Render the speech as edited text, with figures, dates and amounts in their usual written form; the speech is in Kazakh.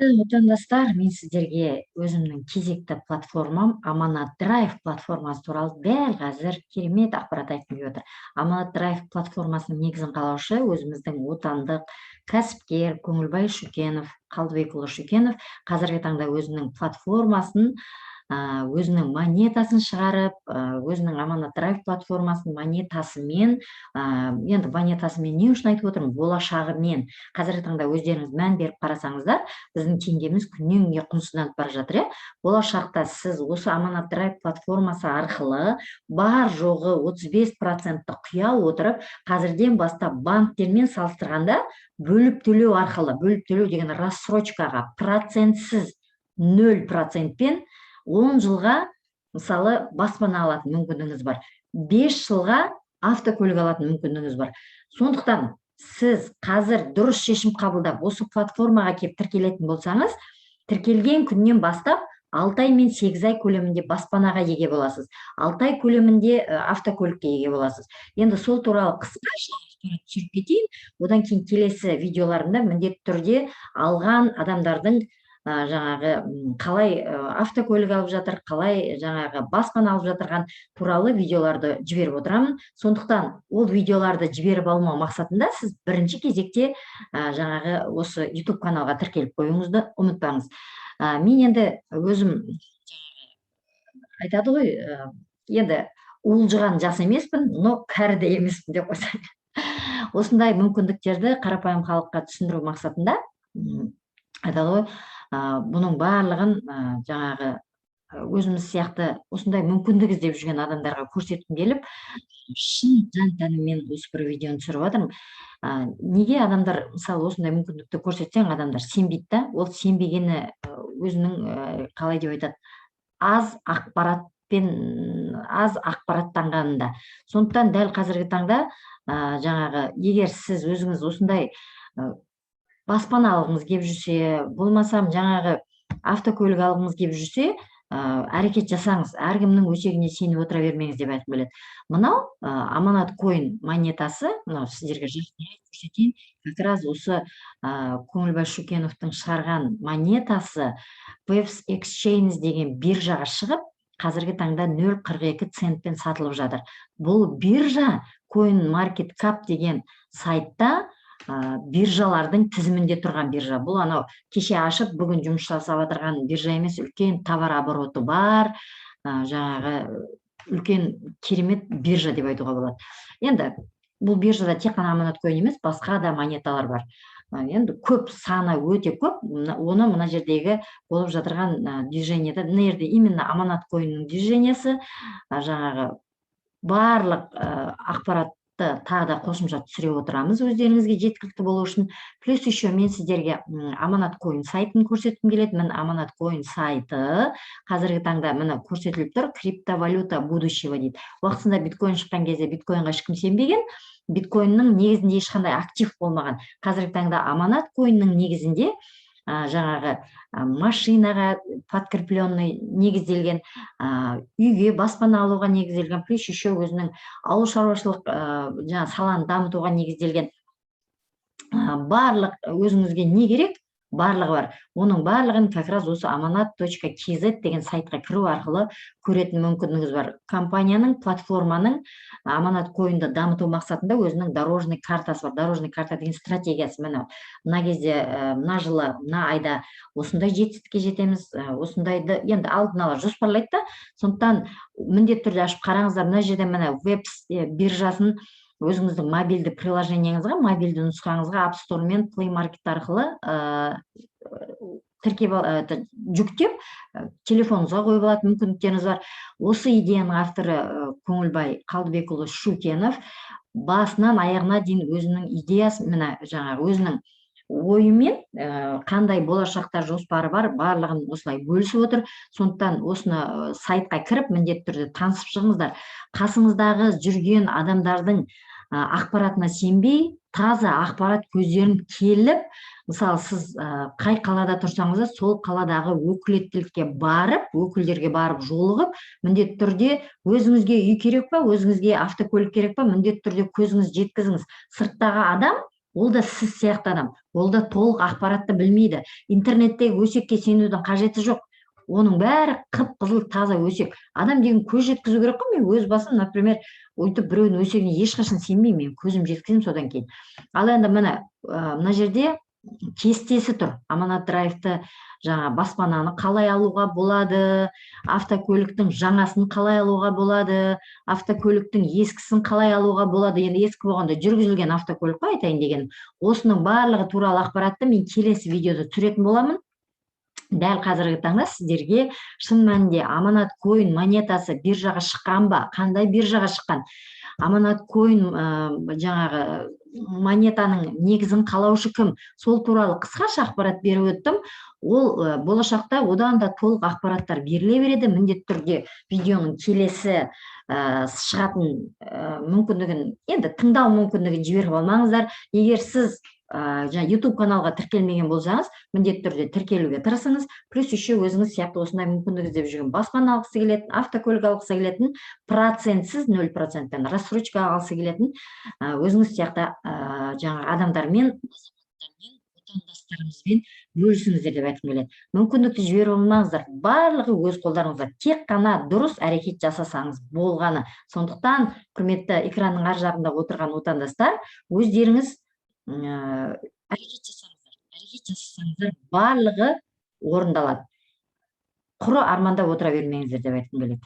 Отандастар, мен сіздерге өзімнің кезекті платформам Аманат Драйв платформасы туралы дәл қазір керемет ақпарат айтқым келіп отыр. Аманат Драйв платформасының негізін қалаушы өзіміздің отандық кәсіпкер Көңілбай Шүкенов, Қалдыбекұлы Шүкенов қазіргі таңда өзінің платформасын, өзінің монетасын шығарып, өзінің Аманат Драйв платформасын монетасымен, енді монетасымен не үшін айтып отырмын? Болашағымен. Қазіргі таңда өздеріңіз мән беріп қарасаңыздар, біздің теңгеміз күннен күнге құнсызданып бара жатыр, иә. Болашақта сіз осы Аманат Драйв платформасы арқылы бар жоғы 35%-ті құя отырып, қазірден бастап банктермен салыстырғанда бөліп төлеу арқылы, бөліп төлеу деген рассрочкаға, процентсіз, 0%-пен 10 жылға, мысалы, баспана алатын мүмкіндігіңіз бар, 5 жылға автокөлік алатын мүмкіндігіңіз бар. Сондықтан сіз қазір дұрыс шешім қабылдап, осы платформаға келіп тіркелетін болсаңыз, тіркелген күннен бастап 6 ай мен 8 ай көлемінде баспанаға еге боласыз, 6 ай көлемінде автокөлікке еге боласыз. Енді сол туралы қысқаша ақпарат түсіріп кетейін. Одан кейін келесі видеоларымда міндетті түрде алған адамдардың жаңағы қалай автокөлік алып жатыр, қалай жаңағы баспана алып жатырған туралы видеоларды жіберіп отырамын. Сондықтан ол видеоларды жіберіп алмау мақсатында сіз бірінші кезекте жаңағы осы YouTube каналға тіркеліп қоюыңызды ұмытпаңыз. Мен енді өзім, айтады ғой, енді уылжыған жас емеспін, но кәрі де емеспін деп қойсаң, осындай мүмкіндіктерді қарапайым халыққа түсіндіру мақсатында, айтады ғой, бұның барлығын жаңағы өзіміз сияқты осындай мүмкіндік іздеп жүрген адамдарға көрсеткім келіп, шын жан тәніммен осы бір видеоны түсіріп жатырмын. Неге адамдар, мысалы, осындай мүмкіндікті көрсетсең, адамдар сенбейді да. Ол сенбегені өзінің, қалай деп айтады, аз ақпаратпен, аз ақпараттанғанында. Сондықтан дәл қазіргі таңда жаңағы егер сіз өзіңіз осындай баспана алғыңыз келіп жүрсе, болмасам жаңағы автокөлік алғыңыз келіп жүрсе, әрекет жасаңыз, әркімнің өсегіне сеніп отыра бермеңіз деп айтқым келеді. Мынау Аманат Койн монетасы, мынау сіздерге жақынырақ көрсетейін. Как раз осы Көңілбай Шүкеновтың шығарған монетасы Waves Exchange деген биржаға шығып, қазіргі таңда 0,42 центпен сатылып жатыр. Бұл биржа Coin Market Cap деген сайтта биржалардың тізімінде тұрған биржа. Бұл анау кеше ашып, бүгін жұмыс жасап жатырған биржа емес, үлкен товар обороты бар, жаңағы үлкен керемет биржа деп айтуға болады. Енді бұл биржада тек қана Аманат Койн емес, басқа да монеталар бар. Енді көп, саны өте көп. Оны мына жердегі болып жатырған движениеде, мына жерде именно Аманат Койнның движениесі, жаңағы барлық ақпаратты тағы да қосымша түсіре отырамыз өздеріңізге жеткілікті болу үшін. Плюс еще мен сіздерге Аманат Койн сайтын көрсеткім келеді. Міне, Аманат Койн сайты қазіргі таңда, міне, көрсетіліп тұр. «Криптовалюта будущего» дейді. Уақытысында биткоин шыққан кезде биткоинға ешкім сенбеген, биткоиннің негізінде ешқандай актив болмаған. Қазіргі таңда Аманат Койнның негізінде жаңағы машинаға подкрепленный негізделген, үйге, баспана алуға негізделген, плюс еще өзінің ауыл шаруашылық, жаңағы саланы дамытуға негізделген, барлық өзіңізге не керек, барлығы бар. Оның барлығын как раз осы amanat.kz деген сайтқа кіру арқылы көретін мүмкіндігіңіз бар. Компанияның, платформаның Аманат Койнды дамыту мақсатында өзінің дорожный картасы бар. Дорожный карта деген стратегиясы. Міне, мына кезде, мына жылы, мына айда осындай жетістікке жетеміз, осындайды енді алдын ала жоспарлайды да. Сондықтан міндетті түрде ашып қараңыздар. Мына жерде, міне, веб биржасын өзіңіздің мобильді приложениеңізға, мобильді нұсқаңызға App Store мен Play Market арқылы тіркеп, жүктеп, телефоныңызға қойып алатын мүмкіндіктеріңіз бар. Осы идеяның авторы Көңілбай Қалдыбекұлы Шукенов басынан аяғына дейін өзінің идеясы, міне, жаңағы өзінің ойымен, қандай болашақта жоспары бар, барлығын осылай бөлісіп отыр. Сондықтан осыны, сайтқа кіріп, міндетті түрде танысып шығыңыздар. Қасыңыздағы жүрген адамдардың ақпаратына сенбей, таза ақпарат көздерін келіп, мысалы, сіз қай қалада тұрсаңыз да, сол қаладағы өкілеттілікке барып, өкілдерге барып жолығып, міндетті түрде өзіңізге үй керек па, өзіңізге автокөлік керек па, міндетті түрде көзіңіз жеткізіңіз. Сырттағы адам Ол да сіз сияқты адам, ол да толық ақпаратты білмейді. Интернеттегі өсекке сенудің қажеті жоқ, оның бәрі қып қызыл таза өсек. Адам деген көз жеткізу керек қой. Мен өз басым, например, өйтіп біреудің өсегіне ешқашан сенбеймін, мен көзім жеткіземін содан кейін. Ал енді міне, мына жерде кестесі тұр. Аманат Драйвты, жаңа баспананы қалай алуға болады, автокөліктің жаңасын қалай алуға болады, автокөліктің ескісін қалай алуға болады. Енді ескі болғанда, жүргізілген автокөлік қой айтайын дегенім. Осының барлығы туралы ақпаратты мен келесі видеода түсіретін боламын. Дәл қазіргі таңда сіздерге шын мәнінде Аманат Койн монетасы биржаға шыққан ба, қандай биржаға шыққан, Аманат Койн жаңағы монетаның негізін қалаушы кім, сол туралы қысқаша ақпарат беріп өттім. Ол болашақта одан да толық ақпараттар беріле береді. Міндетті түрде видеоның келесі шығатын мүмкіндігін, енді тыңдау мүмкіндігін жіберіп алмаңыздар. Егер сіз жаңа YouTube каналға тіркелмеген болсаңыз, міндетті түрде тіркелуге тырысыңыз. Плюс еще өзіңіз сияқты осындай мүмкіндік іздеп жүрген, баспана алғысы келетін, автокөлік алғысы келетін, процентсіз, 0%-пен рассрочка алғысы келетін өзіңіз сияқты жаңағы адамдармен, азаматтармен, отандастарымызбен бөлісіңіздер деп айтқым келеді. Мүмкіндікті жіберіп алмаңыздар, барлығы өз қолдарыңызда, тек қана дұрыс әрекет жасасаңыз болғаны. Сондықтан, құрметті экранның ар жағында отырған отандастар, өздеріңіз әрекет жасаңыздар, әрекет жасасаңыздар, барлығы орындалады. Құры армандап отыра бермеңіздер деп айтқым келеді.